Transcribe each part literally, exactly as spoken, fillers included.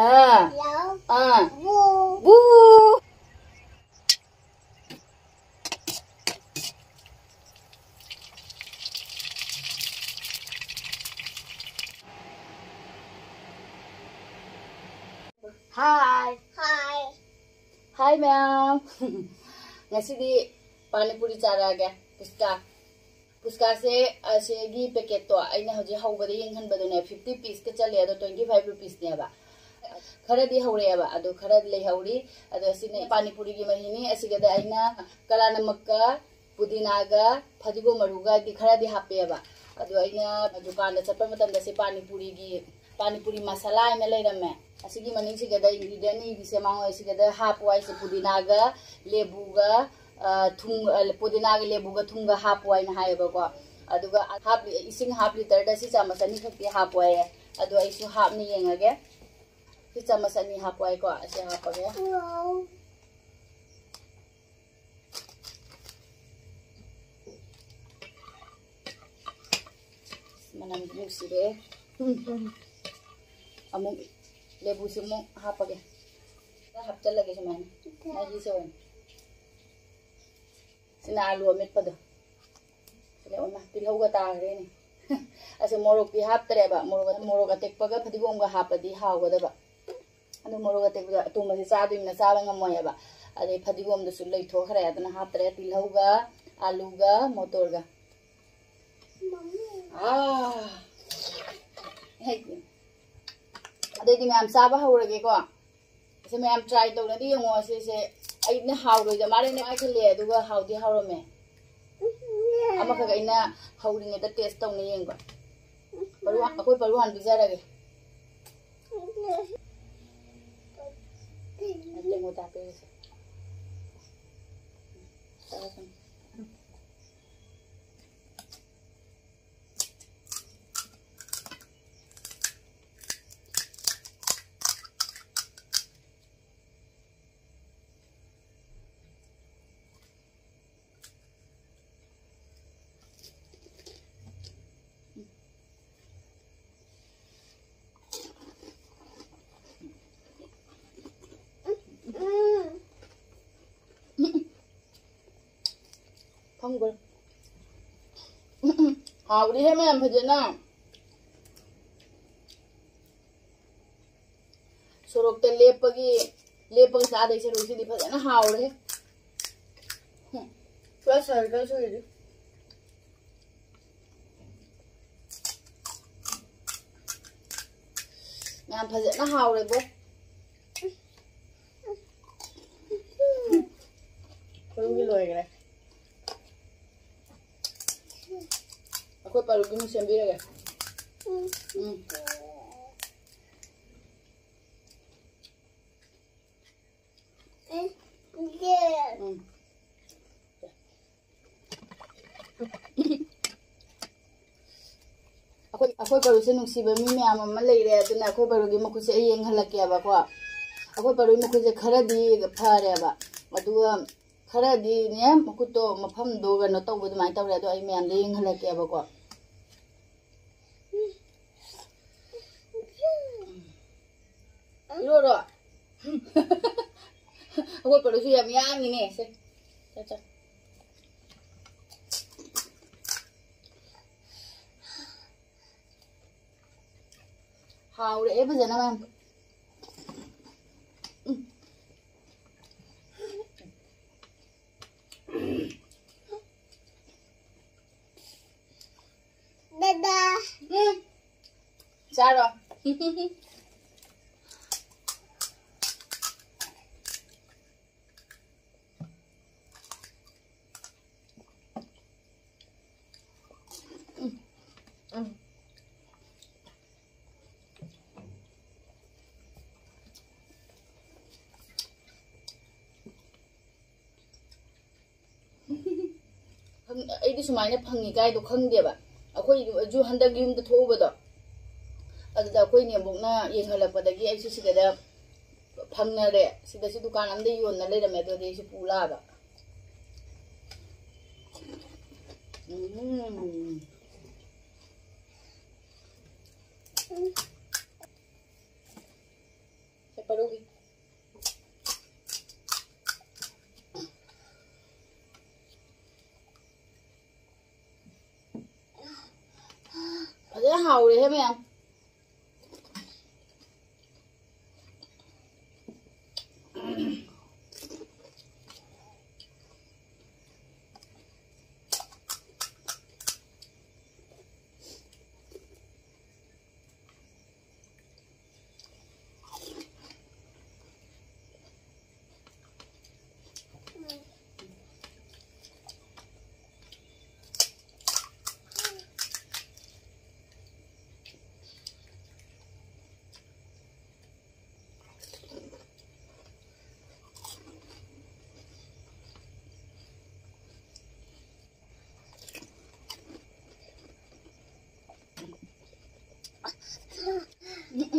ꯑꯥ꯫ ꯌꯥꯎ꯫ ꯑꯥ꯫ ꯕꯨ꯫ ꯕꯨ꯫ ꯍꯥꯏ꯫ ꯍꯥꯏ꯫ ꯍꯥꯏ ꯃꯌꯥꯝ꯫ ꯉꯁꯤꯗꯤ ꯄꯥꯅꯤꯄꯨꯔꯤ ꯆꯥꯔꯛꯑꯒꯦ꯫ ꯄꯨꯁꯀꯥ꯫ ꯄꯨꯁꯀꯥꯁꯦ ꯑꯁꯤꯒꯤ ꯄꯦꯀꯦꯠꯇꯣ ꯑꯩꯅ ꯍꯧꯖꯤꯛ ꯍꯧꯕꯗ ꯌꯦꯡꯍꯟꯕꯗꯨꯅꯦ, ꯐꯤꯐꯇꯤ ꯄꯤꯁꯀ ꯆꯜꯂꯦ, ꯑꯗꯣ ꯇ꯭ꯋꯦꯟꯇꯤ ꯐꯥꯏꯚ ꯔꯨꯄꯤꯁꯅꯦꯕ꯫ ꯈꯔꯗꯤ ꯍꯧꯔꯛꯑꯦꯕ, ꯑꯗꯣ ꯈꯔ ꯂꯩꯍꯧꯔꯤ꯫ ꯑꯗꯣ ꯁꯤꯅ ꯄꯥꯅꯤꯄꯨꯔꯤꯒꯤ ꯃꯍꯤꯅꯤ꯫ ꯑꯁꯤꯒꯗ ꯑꯩꯅ ꯀꯂꯥ ꯅꯃꯛꯀ ꯄꯨꯗꯤꯅꯥꯒ ꯐꯗꯤꯒꯣꯝ ꯃꯔꯨꯒꯗꯤ ꯈꯔꯗꯤ ꯍꯥꯞꯄꯦꯕ꯫ ꯑꯗꯣ ꯑꯩꯅ ꯗꯨꯀꯥꯟꯗ ꯆꯠꯄ ꯃꯇꯝꯗ ꯁꯤ ꯄꯥꯅꯤꯄꯨꯔꯤꯒꯤ, ꯄꯥꯅꯤꯄꯨꯔꯤ ꯃꯁꯥꯂꯥ ꯍꯥꯏꯅ ꯂꯩꯔꯝꯃꯦ꯫ ꯑꯁꯤꯒꯤ ꯃꯅꯤꯡꯁꯤꯒꯗ ꯏꯟꯒ꯭ꯔꯤꯗꯤꯌꯦꯟ ꯏꯕꯤꯁꯦ ꯃꯉꯣꯏ ꯁꯤꯒꯗ ꯍꯥꯞꯄꯨ ꯍꯥꯏꯁꯦ ꯄꯨꯗꯤꯅꯥꯒ ꯂꯦꯕꯨꯒ, ꯑ, ꯊꯨꯝ, ꯑ, ꯄꯨꯗꯤꯅꯥꯒ ꯂꯦꯕꯨꯒ ꯊꯨꯝꯒ ꯍꯥꯞꯄꯨ ꯍꯥꯏꯅ ꯍꯥꯏꯌꯦꯕꯀꯣ꯫ ꯑꯗꯨꯒ ꯍꯥꯞ-, ꯏꯁꯤꯡ ꯍꯥꯞ ꯂꯤꯇꯔꯗ ꯁꯤ ꯆꯥꯃꯁ ꯑꯅꯤꯈꯛꯇꯤ ꯍꯥꯞꯄꯨ ꯍꯥꯏꯌꯦ꯫ ꯑꯗꯣ ꯑꯩꯁꯨ ꯍꯥꯞꯅ ꯌꯦꯡꯉꯒꯦ꯫ ꯁꯤ ꯆꯥꯃꯁ ꯑꯅꯤ ꯍꯥꯞꯄꯨ ꯍꯥꯏꯀꯣ꯫ ꯑꯁꯤ ꯍꯥꯞꯄꯒꯦ꯫ ꯃꯅꯝꯗꯤ ꯅꯨꯡꯁꯤꯔꯦ꯫ ꯑꯃꯨꯛ ꯂꯦꯕꯨꯁꯤ ꯑꯃꯨꯛ ꯍꯥꯞꯄꯒꯦ꯫ ꯈꯔ ꯍꯥꯞꯆꯜꯂꯒꯦ ꯁꯨꯃꯥꯏꯅ꯫ ꯃꯍꯤꯁꯦ ꯑꯣꯏꯅ꯫ ꯁꯤꯅ ꯑꯥꯂꯨ ꯑꯃꯦꯠꯄꯗꯣ꯫ ꯁꯤꯅ ꯑꯣꯏꯃ ꯇꯤꯜꯍꯧꯒ ꯇꯥꯈ꯭ꯔꯦꯅꯦ꯫ ꯑꯁꯤ ꯃꯣꯔꯣꯛꯇꯤ ꯍꯥꯞꯇ꯭ꯔꯦꯕ꯫ ꯃꯣꯔꯣꯛ, ꯃꯣꯔꯣꯛ ꯑꯇꯦꯛꯄꯒ ꯐꯗꯤꯒꯣꯝꯒ ꯍꯥꯞꯄꯗꯤ ꯍꯥꯎꯒꯗꯕ꯫ ꯑꯗꯨ ꯃꯣꯔꯣꯛ ꯑꯇꯦꯛꯄꯗꯣ ꯑꯇꯣꯝꯕꯁꯦ ꯆꯥꯗꯣꯏꯅꯤꯅ ꯆꯥꯕ ꯉꯝꯃꯣꯏ ꯍꯥꯏꯕ꯫ ꯑꯗꯩ ꯐꯗꯤꯒꯣꯝꯗꯨꯁꯨ ꯂꯩꯊꯣꯛꯈ꯭ꯔꯦ, ꯑꯗꯨꯅ ꯍꯥꯞꯇ꯭ꯔꯦ꯫ ꯇꯤꯜꯍꯧꯒ, ꯑꯥꯂꯨꯒ, ꯃꯣꯇꯣꯔꯒ꯫ ꯑꯥ꯫ ꯍꯦꯛ꯫ ꯑꯗꯩꯗꯤ ꯃꯌꯥꯝ ꯆꯥꯕ ꯍꯧꯔꯒꯦꯀꯣ꯫ ꯑꯁꯤ ꯃꯌꯥꯝ ꯇ꯭ꯔꯥꯏ ꯇꯧꯅꯗꯤ ꯌꯦꯡꯉꯣ꯫ ꯑꯁꯤꯁꯦ ꯑꯩꯅ ꯍꯥꯎꯔꯣꯏꯗ ꯃꯥꯜꯂꯦꯅ ꯈꯜꯂꯦ, ꯑꯗꯨꯒ ꯍꯥꯎꯗꯤ ꯍꯥꯎꯔꯝꯃꯦ꯫ ꯑꯃꯈꯛ ꯑꯩꯅ ꯍꯧꯔꯤꯉꯩꯗ ꯇꯦꯁ ꯇꯧꯅ ꯌꯦꯡꯕ꯫ ꯄꯔꯨ-, ꯑꯩꯈꯣꯏ ꯄꯔꯨ ꯍꯥꯟ ꯄꯤꯖꯔꯒꯦ꯫ ꯇꯦꯡꯉꯣ ꯆꯥ ꯄꯤꯔꯁꯦ꯫ ꯈꯪꯕ꯭ꯔꯥ? ꯍꯥꯎꯔꯤꯍꯦ ꯃꯌꯥꯝ ꯐꯖꯅ꯫ ꯁꯣꯔꯣꯛꯇ ꯂꯦꯞꯄꯒꯤ, ꯂꯦꯞꯄꯒ ꯆꯥꯗꯣꯏ ꯁꯔꯨꯛꯁꯤꯗꯤ ꯐꯖꯅ ꯍꯥꯎꯔꯦ꯫ ꯍꯨꯝ꯫ ꯄꯨꯔꯥ circle ꯁꯨꯔꯤꯗꯨ꯫ ꯌꯥꯝ ꯐꯖꯅ ꯍꯥꯎꯔꯦꯕꯣ꯫ ꯈꯨꯔꯨꯒꯤ ꯂꯣꯏꯈ꯭ꯔꯦ꯫ ꯑꯩꯈꯣꯏ ꯄꯥꯔꯨꯒꯤ ꯑꯃꯨꯛ ꯁꯦꯝꯕꯤꯔꯒꯦ꯫ ꯎꯝ꯫ ꯎꯝ꯫ ꯑꯩꯈꯣꯏ, ꯑꯩꯈꯣꯏ ꯄꯔꯨꯁꯦ ꯅꯨꯡꯁꯤꯕ ꯃꯤ ꯃꯌꯥꯝ ꯑꯃ ꯂꯩꯔꯦ, ꯑꯗꯨꯅ ꯑꯩꯈꯣꯏ ꯄꯔꯨꯒꯤ ꯃꯈꯨꯠꯁꯦ ꯑꯩ ꯌꯦꯡꯍꯜꯂꯛꯀꯦꯕꯀꯣ꯫ ꯑꯩꯈꯣꯏ ꯄꯔꯨꯒꯤ ꯃꯈꯨꯠꯁꯦ ꯈꯔꯗꯤ ꯐꯔꯦꯕ, ꯑꯗꯨꯒ ꯈꯔꯗꯤꯅꯦ ꯃꯈꯨꯠꯇꯣ ꯃꯐꯝꯗꯣ ꯀꯩꯅꯣ ꯇꯧꯕ ꯑꯗꯨꯃꯥꯏꯅ ꯇꯧꯔꯦ꯫ ꯑꯗꯣ ꯑꯩ ꯃꯌꯥꯝꯗ ꯌꯦꯡꯍꯜꯂꯛꯀꯦꯕꯀꯣ꯫ ꯏꯔꯣꯔꯣ꯫ ꯑꯩꯈꯣꯏ ꯄꯔꯨꯁꯨ ꯌꯥꯝ ꯌꯥꯡꯉꯤꯅꯦ ꯁꯦ꯫ ꯆꯠ, ꯆꯠ꯫ ꯍꯥꯎꯔꯦ ꯐꯖꯅ ꯃꯌꯥꯝ꯫ ꯎꯝ꯫ ꯗꯗꯥ꯫ ꯎꯝ꯫ ꯆꯥꯔꯣ꯫ ꯑꯩꯗꯤ ꯁꯨꯃꯥꯏꯅ ꯐꯪꯉꯤ ꯀꯥꯏꯗꯣ ꯈꯪꯗꯦꯕ꯫ ꯑꯩꯈꯣꯏꯁꯨ ꯍꯟꯗꯛ ꯌꯨꯝꯗ ꯊꯣꯛꯎꯕꯗꯣ, ꯑꯗꯨꯗ ꯑꯩꯈꯣꯏ ꯅꯦꯝꯕꯣꯛꯅ ꯌꯦꯡꯍꯜꯂꯛꯄꯗꯒꯤ ꯑꯩꯁꯨ ꯁꯤꯗ ꯐꯪꯅꯔꯦ꯫ ꯁꯤꯗꯁꯨ ꯗꯨꯀꯥꯟ ꯑꯝꯗ ꯌꯣꯟꯅ ꯂꯩꯔꯝꯃꯦ, ꯑꯗꯨꯗꯤ ꯑꯩꯁꯨ ꯄꯨ ꯂꯥꯛꯑꯕ꯫ ꯎꯝ꯫ ꯁꯦ ꯄꯔꯨꯒꯤ꯫ ꯍꯥꯎꯔꯦꯍꯦ ꯃꯌꯥꯝ꯫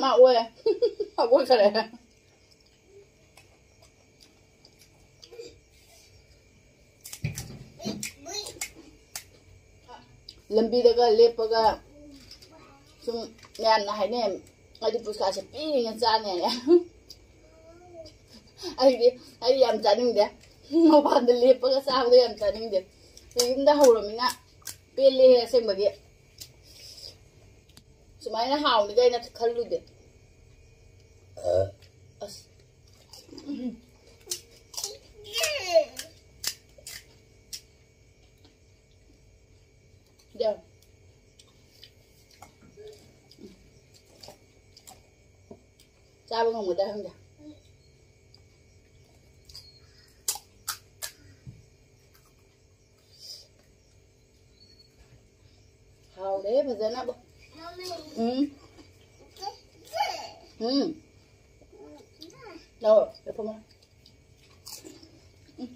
ꯃꯥ ꯑꯣꯏ꯫ ꯍꯧꯒꯠꯈꯔꯦ꯫ ꯂꯝꯕꯤꯗꯒ ꯂꯦꯞꯄꯒ ꯁꯨꯝ ꯃꯌꯥꯝꯅ ꯍꯥꯏꯅꯩ, "ꯑꯩꯗꯤ ꯄꯨꯁꯀꯥꯁꯦ ꯄꯤꯛꯏꯉꯩ ꯆꯥꯅꯤ" ꯍꯥꯏꯅ꯫ ꯑꯩꯗꯤ, ꯑꯩ ꯌꯥꯝ ꯆꯥꯅꯤꯡꯗꯦ꯫ ꯃꯄꯥꯟꯗ ꯂꯦꯞꯄꯒ ꯆꯥꯕꯗꯣ ꯌꯥꯝ ꯆꯥꯅꯤꯡꯗꯦ꯫ ꯌꯨꯝꯗ ꯍꯧꯔꯃꯤꯅ ꯄꯦꯜꯂꯦ ꯑꯁꯦꯡꯕꯒꯤ꯫ ꯁꯨꯃꯥꯏꯅ ꯍꯥꯎꯅꯤ ꯀꯥꯏꯅ ꯈꯜꯂꯨꯗꯦ꯫ ꯑꯁ꯫ ꯌꯥ꯫ ꯆꯥꯕ ꯉꯝꯒꯗ꯭ꯔꯥ ꯈꯪꯗꯦ꯫ ꯍꯥꯎꯔꯦ ꯐꯖꯅꯕ꯫ ꯎꯝ꯫ ꯎꯝ꯫ ꯂꯧꯔꯣ, ꯂꯧꯊꯣꯛꯑꯣ꯫ ꯎꯝ꯫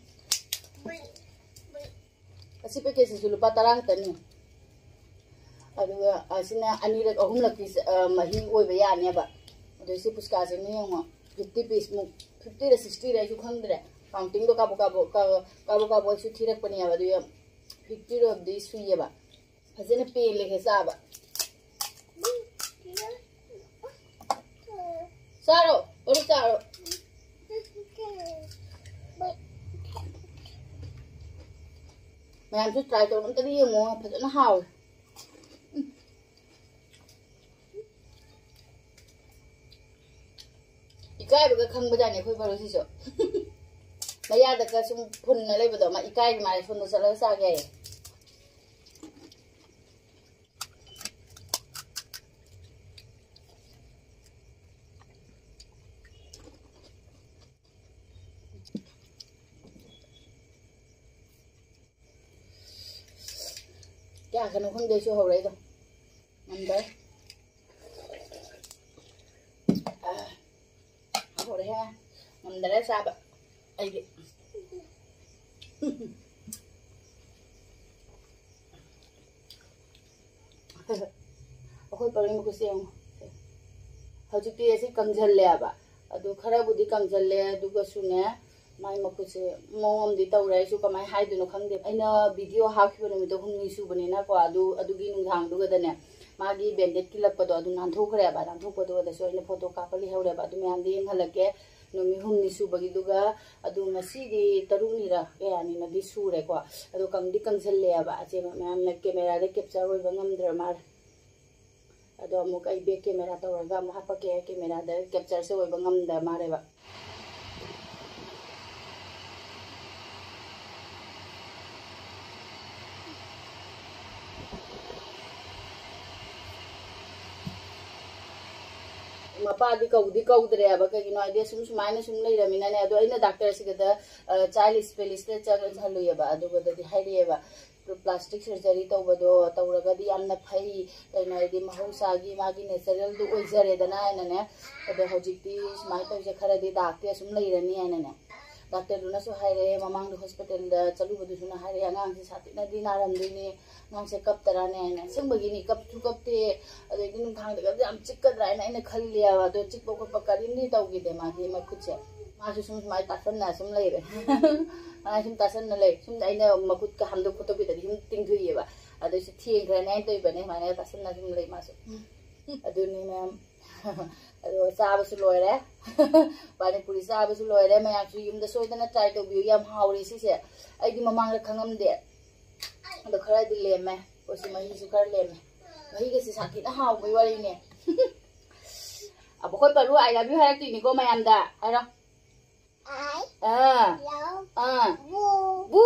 ꯑꯁꯤ ꯄꯦꯀꯦꯠꯁꯤꯁꯨ ꯂꯨꯄꯥ ꯇꯔꯥ ꯈꯛꯇꯅꯤ꯫ ꯑꯗꯨꯒ ꯑꯁꯤꯅ ꯑꯅꯤꯔꯛ ꯑꯍꯨꯝꯂꯛꯀꯤ, ꯑ, ꯃꯍꯤ ꯑꯣꯏꯕ ꯌꯥꯅꯦꯕ꯫ ꯑꯗꯨ ꯁꯤ ꯄꯨꯁꯀꯥꯁꯦ ꯃꯤ ꯌꯦꯡꯉꯣ, ꯐꯤꯐꯇꯤ ꯄꯤꯁꯃꯨꯛ, ꯐꯤꯐꯇꯤꯔ ꯁꯤꯛꯁꯇꯤꯔ ꯑꯩꯁꯨ ꯈꯪꯗ꯭ꯔꯦ꯫ ꯀꯥꯎꯟꯇꯤꯡꯗꯣ ꯀꯥꯕꯣꯛ ꯀꯥꯕꯣꯛ, ꯀꯥ-, ꯀꯥꯕꯣꯛ ꯀꯥꯕꯣꯛ ꯑꯩꯁꯨ ꯊꯤꯔꯛꯄꯅꯦꯕ꯫ ꯑꯗꯨ ꯐꯤꯐꯇꯤꯔꯣꯝꯗꯤ ꯁꯨꯏꯌꯦꯕ꯫ ꯐꯖꯅ ꯄꯦꯜꯂꯦꯍꯦ ꯆꯥꯕ꯫ ꯆꯥꯔꯣ, ꯑꯣꯔꯤ ꯆꯥꯔꯣ꯫ ꯃꯌꯥꯝꯁꯨ try ꯇꯧꯔꯒ ꯑꯝꯇꯗꯤ ꯌꯦꯡꯉꯣ, ꯐꯖꯅ ꯍꯥꯎꯋꯦ꯫ ꯎꯝ꯫ ꯏꯀꯥꯏꯕꯒ ꯈꯪꯕꯖꯥꯠꯅꯤ ꯑꯩꯈꯣꯏ ꯐꯔꯨꯁꯤꯁꯨ꯫ ꯃꯌꯥꯗꯒ ꯁꯨꯝ ꯐꯨꯟꯅ ꯂꯩꯕꯗꯣ, ꯃꯥ ꯏꯀꯥꯏꯒꯤ ꯃꯥꯜꯂꯦ, ꯁꯣꯝꯗ ꯆꯠꯂꯒ ꯆꯥꯒꯦ ꯍꯥꯏꯌꯦ꯫ ꯀꯌꯥ ꯀꯩꯅꯣ ꯈꯪꯗꯦ, ꯁꯤ ꯍꯧꯔꯛꯏꯗꯣ꯫ ꯉꯝꯗꯔꯦ꯫ ꯍꯧꯔꯦꯍꯦ꯫ ꯉꯝꯗꯔꯦ ꯆꯥꯕ ꯑꯩꯗꯤ꯫ ꯑꯩꯈꯣꯏ ꯄꯔꯦꯡ ꯃꯈꯨꯠꯁꯦ ꯌꯦꯡꯉꯣ꯫ ꯍꯧꯖꯤꯛꯇꯤ ꯑꯁꯤ ꯀꯪꯁꯜꯂꯦꯕ꯫ ꯑꯗꯨ ꯈꯔꯕꯨꯗꯤ ꯀꯪꯁꯜꯂꯦ, ꯑꯗꯨꯒꯁꯨꯅꯦ, ꯃꯥꯏ ꯃꯈꯨꯠꯁꯦ ꯃꯑꯣꯡ ꯑꯃꯗꯤ ꯇꯧꯔꯦ꯫ ꯑꯩꯁꯨ ꯀꯃꯥꯏꯅ ꯍꯥꯏꯗꯣꯏꯅꯣ ꯈꯪꯗꯦ꯫ ꯑꯩꯅ ꯚꯤꯗꯤꯑꯣ ꯍꯥꯞꯈꯤꯕ ꯅꯨꯃꯤꯠꯇꯣ ꯍꯨꯝꯅꯤ ꯁꯨꯕꯅꯤꯅꯀꯣ, ꯑꯗꯨ, ꯑꯗꯨꯒꯤ ꯅꯨꯡꯗꯥꯡꯗꯨꯒꯗꯅꯦ, ꯃꯥꯒꯤ ꯕꯦꯟꯗꯦꯠ ꯀꯤꯜꯂꯛꯄꯗꯣ ꯑꯗꯨ ꯅꯥꯟꯊꯣꯛꯈ꯭ꯔꯦꯕ꯫ ꯅꯥꯟꯊꯣꯛꯄꯗꯨꯒꯗꯁꯨ ꯑꯩꯅ ꯐꯣꯇꯣ ꯀꯥꯞꯄ ꯂꯩꯍꯧꯔꯦꯕ꯫ ꯑꯗꯨ ꯃꯌꯥꯝꯗꯤ ꯌꯦꯡꯍꯜꯂꯛꯀꯦ꯫ ꯅꯨꯃꯤꯠ ꯍꯨꯝꯅꯤ ꯁꯨꯕꯒꯤꯗꯨꯒ, ꯑꯗꯨ ꯉꯁꯤꯗꯤ ꯇꯔꯨꯛꯅꯤꯔ ꯀꯌꯥꯅꯤꯅꯣꯗꯤ ꯁꯨꯔꯦꯀꯣ꯫ ꯑꯗꯣ ꯀꯪꯗꯤ ꯀꯪꯁꯜꯂꯦꯕ꯫ ꯑꯁꯦ ꯃꯌꯥꯝꯅ ꯀꯦꯃꯦꯔꯥꯗ ꯀꯦꯞꯆꯔ ꯑꯣꯏꯕ ꯉꯝꯗ꯭ꯔ ꯃꯥꯜꯂꯦ꯫ ꯑꯗꯣ ꯑꯃꯨꯛ ꯑꯩ ꯕꯦꯛ ꯀꯦꯃꯦꯔꯥ ꯇꯧꯔꯒ ꯑꯃꯨꯛ ꯍꯥꯄꯛꯀꯦ꯫ ꯀꯦꯃꯦꯔꯥꯗ ꯀꯦꯞꯆꯔꯁꯦ ꯑꯣꯏꯕ ꯉꯝꯗ ꯃꯥꯜꯂꯦꯕ꯫ ꯃꯄꯥꯗꯤ ꯀꯧꯗꯤ ꯀꯧꯗ꯭ꯔꯦꯕ꯫ ꯀꯩꯒꯤꯅꯣ ꯍꯥꯏꯗꯤ ꯁꯨꯝ ꯁꯨꯃꯥꯏꯅ ꯁꯨꯝ ꯂꯩꯔꯃꯤꯅꯅꯦ꯫ ꯑꯗꯣ ꯑꯩꯅ ꯗꯥꯛꯇꯔꯁꯤꯒꯗ, ꯑ, ꯆꯥꯏꯜ ꯏꯁꯄꯦꯂꯤꯁꯇ ꯆꯪꯍꯜꯂꯨꯏꯌꯦꯕ꯫ ꯑꯗꯨꯒꯗꯗꯤ ꯍꯥꯏꯔꯛꯑꯦꯕ, "ꯄ꯭ꯂꯥꯁꯇꯤꯛ ꯁꯔꯖꯔꯤ ꯇꯧꯕꯗꯣ ꯇꯧꯔꯒꯗꯤ ꯌꯥꯝꯅ ꯐꯩ, ꯀꯩꯅꯣ ꯍꯥꯏꯗꯤ ꯃꯍꯧꯁꯥꯒꯤ ꯃꯥꯒꯤ ꯅꯦꯆꯔꯦꯜꯗꯨ ꯑꯣꯏꯖꯔꯦꯗꯅ" ꯍꯥꯏꯅꯅꯦ꯫ ꯑꯗꯣ ꯍꯧꯖꯤꯛꯇꯤ ꯁꯨꯃꯥꯏꯅ ꯇꯧꯁꯦ, ꯈꯔꯗꯤ ꯗꯥꯛꯇꯤ ꯑꯁꯨꯝ ꯂꯩꯔꯅꯤ ꯍꯥꯏꯅꯅꯦ꯫ ꯗꯥꯛꯇꯔꯗꯨꯅꯁꯨ ꯍꯥꯏꯔꯛꯑꯦ, ꯃꯃꯥꯡꯗ ꯍꯣꯁꯄꯤꯇꯥꯜꯗ ꯆꯠꯂꯨꯕꯗꯨꯁꯨꯅ ꯍꯥꯏꯔꯛꯑꯦ, "ꯑꯉꯥꯡꯁꯦ ꯁꯥꯊꯤꯅꯗꯤ ꯅꯥꯔꯝꯗꯣꯏꯅꯦ, ꯑꯉꯥꯡꯁꯦ ꯀꯞꯇꯔꯥꯅꯦ" ꯍꯥꯏꯅ꯫ ꯑꯁꯦꯡꯕꯒꯤꯅꯤ, ꯀꯞꯁꯨ ꯀꯞꯇꯦ꯫ ꯑꯗꯩꯗꯤ ꯅꯨꯡꯗꯥꯡꯗꯒꯗꯤ ꯌꯥꯝ ꯆꯤꯛꯀꯗ꯭ꯔꯥ ꯍꯥꯏꯅ ꯑꯩꯅ ꯈꯜꯂꯦꯕ꯫ ꯑꯗꯣ ꯆꯤꯛꯄ ꯈꯣꯠꯄ ꯀꯔꯤꯝꯗꯤ ꯇꯧꯈꯤꯗꯦ ꯃꯥꯒꯤ ꯃꯈꯨꯠꯁꯦ꯫ ꯃꯥꯁꯨ ꯁꯨꯝ ꯁꯨꯃꯥꯏꯅ ꯇꯥꯁꯟꯅ ꯁꯨꯝ ꯂꯩꯔꯦ꯫ ꯃꯥ ꯁꯨꯝ ꯇꯥꯁꯟꯅ ꯂꯩ꯫ ꯁꯨꯝ ꯑꯩꯅ ꯃꯈꯨꯠꯀ ꯍꯥꯝꯗꯣꯛ ꯈꯣꯠꯇꯣꯛꯄꯤꯗꯗꯤ ꯁꯨꯝ ꯇꯤꯡꯊꯣꯛꯏꯑꯕ꯫ ꯑꯗꯨꯏꯁꯨ ꯊꯦꯡꯈ꯭ꯔꯅꯤ ꯍꯥꯏꯅ ꯇꯧꯔꯤꯕꯅꯦ, ꯁꯨꯃꯥꯏꯅ ꯇꯥꯁꯟꯅ ꯁꯨꯝ ꯂꯩ ꯃꯥꯁꯨ꯫ ꯑꯗꯨꯅꯤ ꯃꯌꯥꯝ꯫ ꯑꯗꯣ ꯆꯥꯕꯁꯨ ꯂꯣꯏꯔꯦ꯫ ꯄꯥꯅꯤꯄꯨꯔꯤ ꯆꯥꯕꯁꯨ ꯂꯣꯏꯔꯦ꯫ ꯃꯌꯥꯝꯁꯨ ꯌꯨꯝꯗ ꯁꯣꯏꯗꯅ ꯇ꯭ꯔꯥꯏ ꯇꯧꯕꯤꯌꯨ꯫ ꯌꯥꯝ ꯍꯥꯎꯔꯦ ꯁꯤꯁꯦ꯫ ꯑꯩꯗꯤ ꯃꯃꯥꯡꯗ ꯈꯪꯉꯝꯗꯦ꯫ ꯑꯗꯣ ꯈꯔꯗꯤ ꯂꯦꯝꯃꯦ꯫ ꯑꯩꯈꯣꯏꯁꯨ ꯃꯍꯤꯁꯨ ꯈꯔ ꯂꯦꯝꯃꯦ꯫ ꯃꯍꯤꯒꯁꯦ ꯁꯥꯊꯤꯅ ꯍꯥꯎꯕꯩ ꯋꯥꯔꯤꯅꯦ꯫ ꯑꯩꯈꯣꯏ ꯄꯔꯨ "I love you" ꯍꯥꯏꯔꯛꯇꯣꯏꯅꯤꯀꯣ ꯃꯌꯥꯝꯗ꯫ ꯍꯥꯏꯔꯣ꯫ ꯑꯥ꯫ ꯑꯥ꯫ ꯕꯨ꯫